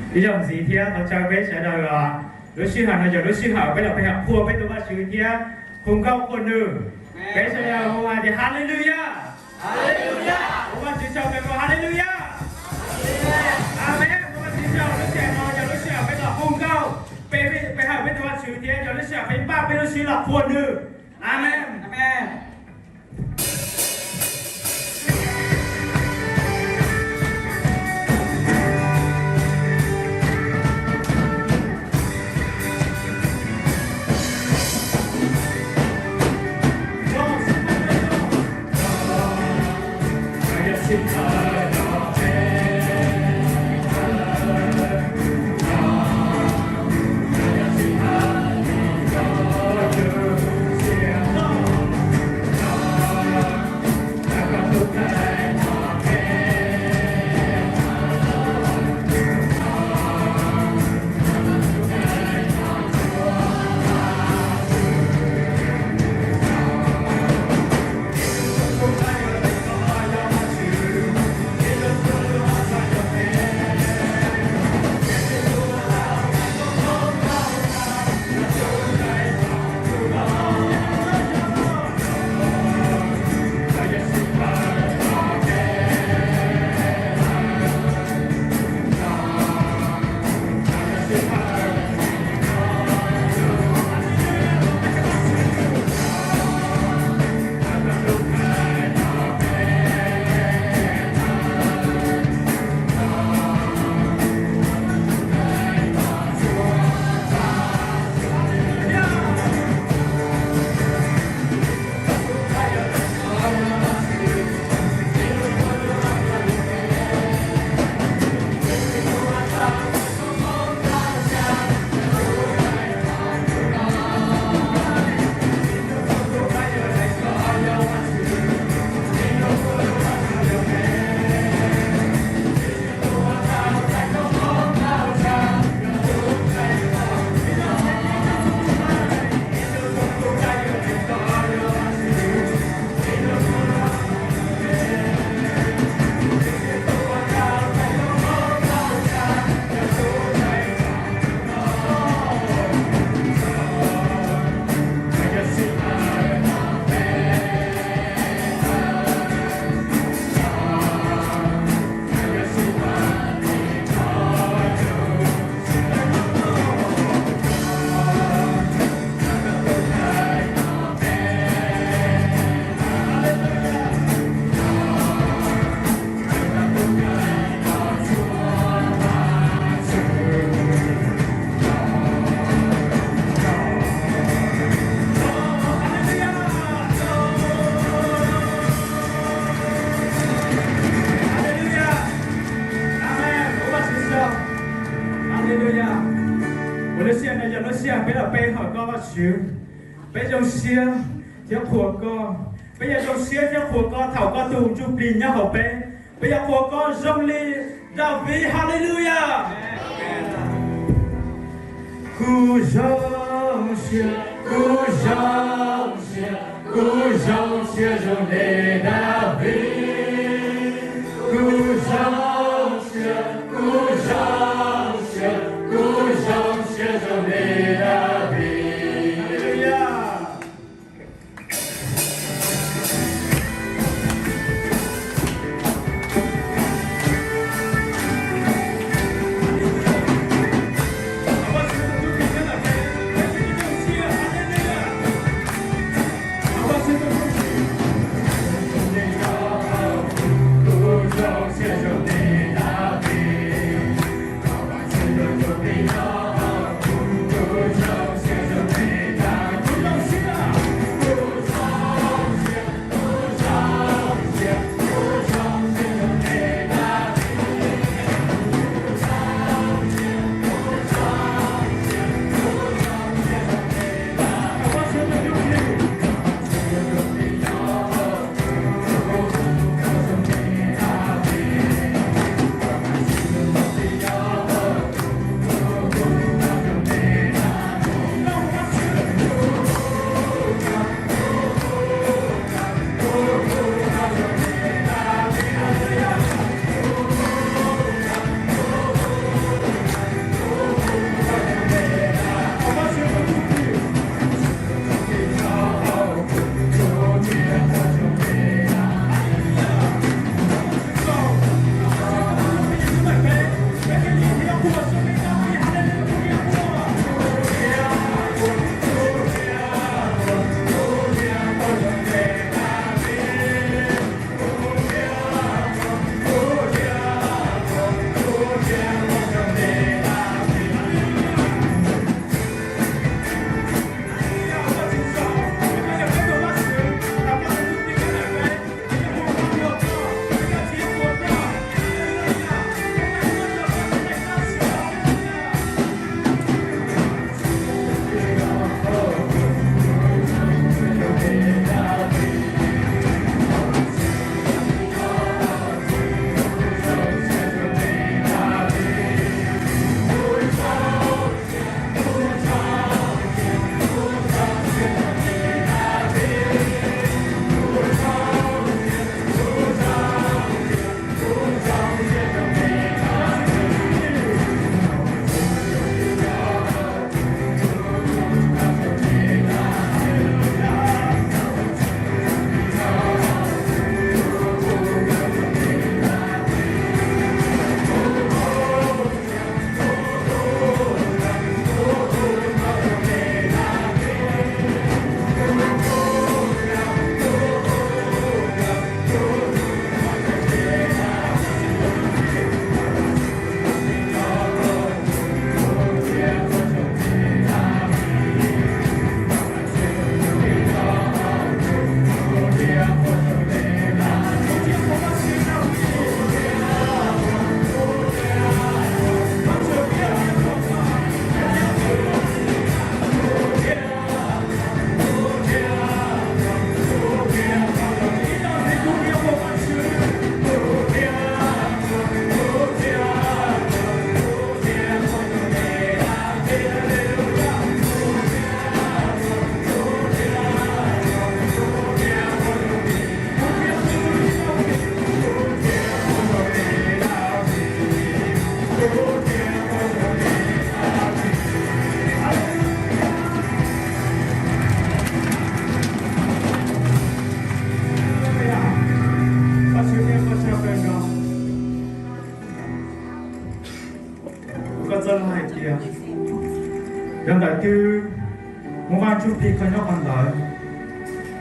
Ib zaug ntxiv thiab thov caw peb sawv daws, lub sij hawm no yog lub sij hawm peb los pe hawm qhuas peb tus Vajtswv thiab hu nkauj qhuas nws. Peb sawv daws hu hais tias Haleluyas. Ua Vajtswv tsaug kawg nkaus, Haleluyas. Amees. Ua Vajtswv tsaug, lub sij hawm no yog lub sij hawm peb los hu nkauj, peb pe hawm peb tus Vajtswv thiab yog lub sij hawm peb npaj peb lub siab los qhuas nws. Amees. Haleluyas. Amees. Ua Vajtswv tsaug. Haleluyas. Ua lub sij hawm no yog lub sij hawm peb los pe hawm koj Vajtswv. Peb zoo siab thiab qhuas koj. Peb yuav zoo siab thiab qhuas koj thaum koj tus ntsuj plig nyob hauv peb. Peb yuav qhuas koj zoo li Daviv. Haleluyas. Kuv zoo siab, kuv zoo siab, kuv zoo siab zoo li Daviv. Kuv zoo siab, kuv zoo siab, kuv zoo siab zoo li Daviv. Haleluyas. Koj txoj lus hais tias yog ntawm twg muaj Vaj Ntsuj Plig koj nyob qhov ntawd,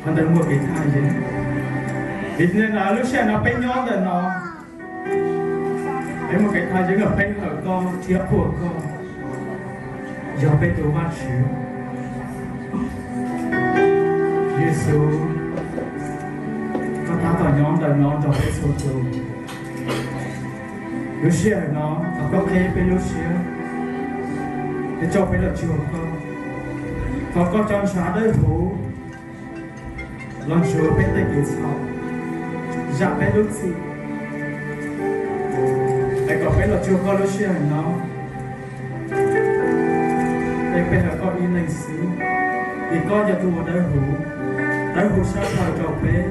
qhov ntawd muaj kev thaj yeeb. Vim li ntawd lub sij hawm no peb nyob ntawm no, peb muaj kev thaj yeeb los peb hawm koj thiab qhuas koj, yog peb tus Vajtswv. Yexus, koj tab tom nyob ntawm no nrog peb txhua tus. Lub sij hawm no thov koj qhib peb lub siab, thiab coj peb los cuag koj. Thov koj cov ntshav dawb huv los ntsuas peb tej kev txhaum, zam peb lub txim, es kom peb los cuag koj lub sij hawm no. Es peb hawm koj ib leeg xwb, vim koj yog tus uas dawb huv, dawb huv tshaj plaws rau peb.